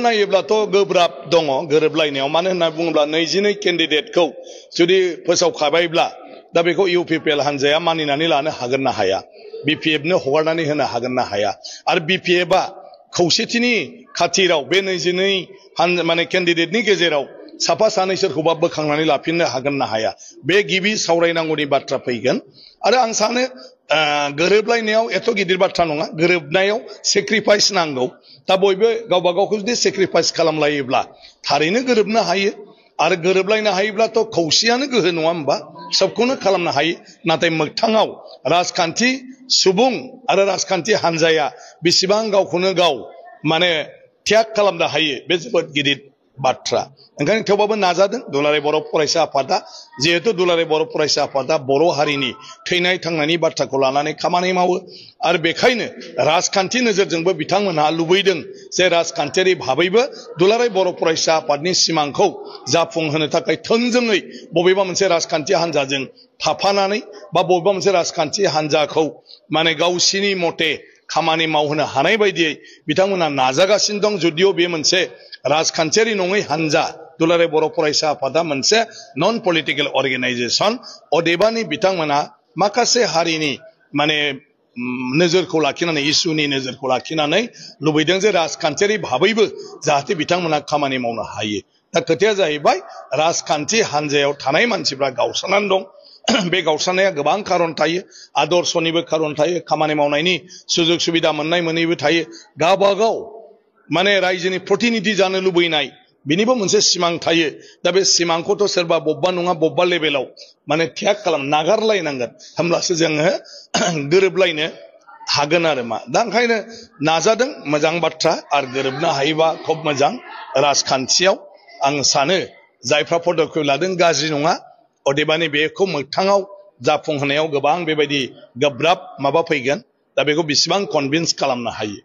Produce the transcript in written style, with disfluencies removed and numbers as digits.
नायोब्लाथ' गोब्राब दङ गोरोबलायनायाव मानो होनना बुङोब्ला 22 केन्डिडेटखौ जुदि फोसावखाबायब्ला दा बेखौ इउपिपिएल हानजाया मानिनानै लानो हागोन ना हाया बिपिएफ नो हगारनानै होनो हागोन ना हाया आरो बिपिएफ आ खौसेथिनि खाथिराव बे 22 माने केन्डिडेटनि गेजेराव साफा सानै सोरखौबा बोखांनानै लाफिननो हागोन ना हाया बे गिबि सावरायनांगौनि बाथ्रा फैगोन आरो आं सानो गोरोबलायनायाव एथ' गिदिर बाथ्रा नङा गोरोबनायाव सेक्रिफाइस नांगौ दा बयबो गावबा गावखौ जुदि सेक्रिफाइस खालामलायोब्ला थारैनो गोरोबनो हायो आरो गोरोबलायनो हायोब्लाथ' खौसेयानो गोहो नङा होमबा सबखौनो खालामनो हायो नाथाय मोगथाङाव राजखान्थि सुबुं आरो राजखान्थि हानजाया बेसेबां गावखौनो गाव माने त्याग खालामनो हायो बे जोबोद गिदिर बाथ्रा ओंखायनो थेवबाबो नाजादों दुलाराय बर' फरायसा आफादा जिहेतु दुलाराय बर' फरायसा आफादा बर' हारिनि थैनाय थांनायनि बाथ्राखौ लानानै खामानि मावो आरो बेखायनो राजखान्थि नोजोरजोंबो बिथांमोनहा लुबैदों जे राजखान्थियारि भाबैबो दुलाराय बर' फरायसा आफादनि सिमांखौ जाफुंहोनो थाखाय थोंजोङै बबेबा मोनसे राजखान्थि हानजाजों थाफानानै बा बबेबा मोनसे राजखान्थि हानजाखौ माने गावसिनि मथे खामानि मावहोनो हानाय बायदियै बिथांमोनहा नाजागासिनो दं जुदिअ बे मोनसे राजखान्थियारि नङै हानजा दुलाराय बर' फरायसा आफादा मोनसे नन पलिटिकल अर्गेनाइजेशन अदेबानि बिथांमोना माखासे हारिनि माने नोजोरखौ लाखिनानै इसुनि नोजोरखौ लाखिनानै लुबैदों जे राजखान्थियारि भाबैबो जाहाथे बिथांमोना खामानि मावनो हायो दा खोथाया जाहैबाय राजखान्थि हानजायाव थानाय मानसिफ्रा गावस्रानानै दं बे गावस्रानाया गोबां खारन थायो आदर्शनिबो खारन थायो खामानि मावनायनि सुजुग सुबिदा मोननाय मोनैबो थायो गावबागाव माने रायजोनि प्रतिनिधि जानो लुबैनाय बिनिबो मोनसे सिमां थायो दा बे सिमांखौथ' सोरबा बबेबा नङा बबेबा लेभेलाव माने त्याग खालाम नागारलायनांगोन होमब्लासो जोङो गोरोबलायनो हागोन आरो मा दा ओंखायनो नाजादों मोजां बाथ्रा आरो गोरोबनो हायोबा खोब मोजां राजखान्थियाव आं सानो जायफ्रा पदक्षेप लादों गाज्रि नङा अदेबानि बेखौ मोगथाङाव जाफुंहोनायाव गोबां बेबायदि गोब्राब माबा फैगोन दा बेखौ बेसेबां कनभिन्स खालामनो हायो